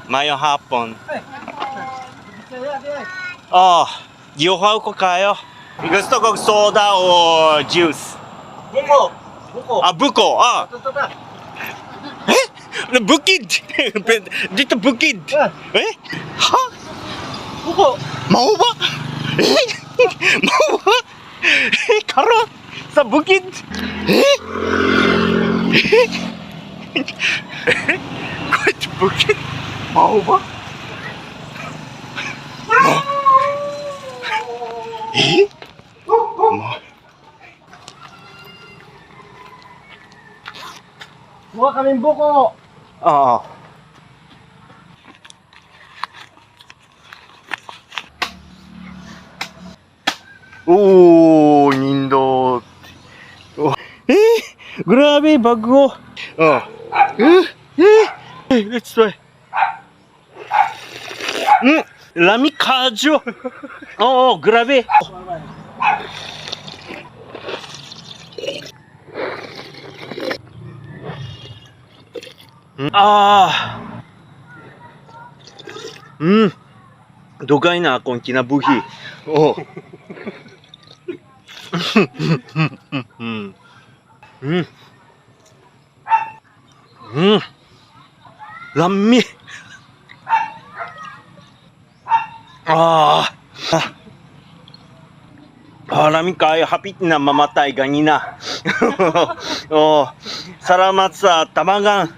Maayong hapon. Oh, giuhaw ko kayo. Gusto kong soda o juice. Buko. Buko. Ah, buko. Ah. Ito, ito. Eh? Bukid. Dito bukid. Eh? Ha? Buko. Mao ba? Eh? Mao ba? Eh, karon sa bukid. Eh? Eh? Kahit bukid. Mao ba? Ma? Eh? Ma? Kuha kaming buko. Oo. Oo, nindot. Oh. Eh, grabe, bago. Oh. Eh, eh, eh, let's try. Lami kaayo. Oo, grabe. Ah. Dugay na akong kinabuhi. Oh. Lami. Ah. Ah. Ah, lami kayo. Hapit na mamatay ganina. Oh, salamat sa tabangan.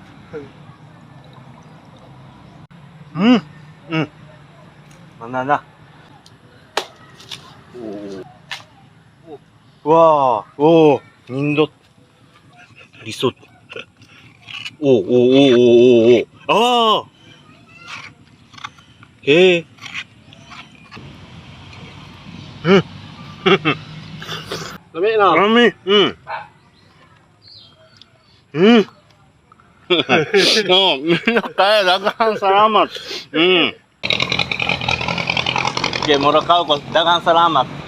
Banana. 와, 오, nindot. Lisod. 오, 오, 오, 오, 오, 오. 아! 해. 응. Lami na. Marami. Oh, kaya daghang salamat. Okay, mura ka ko. Daghang salamat.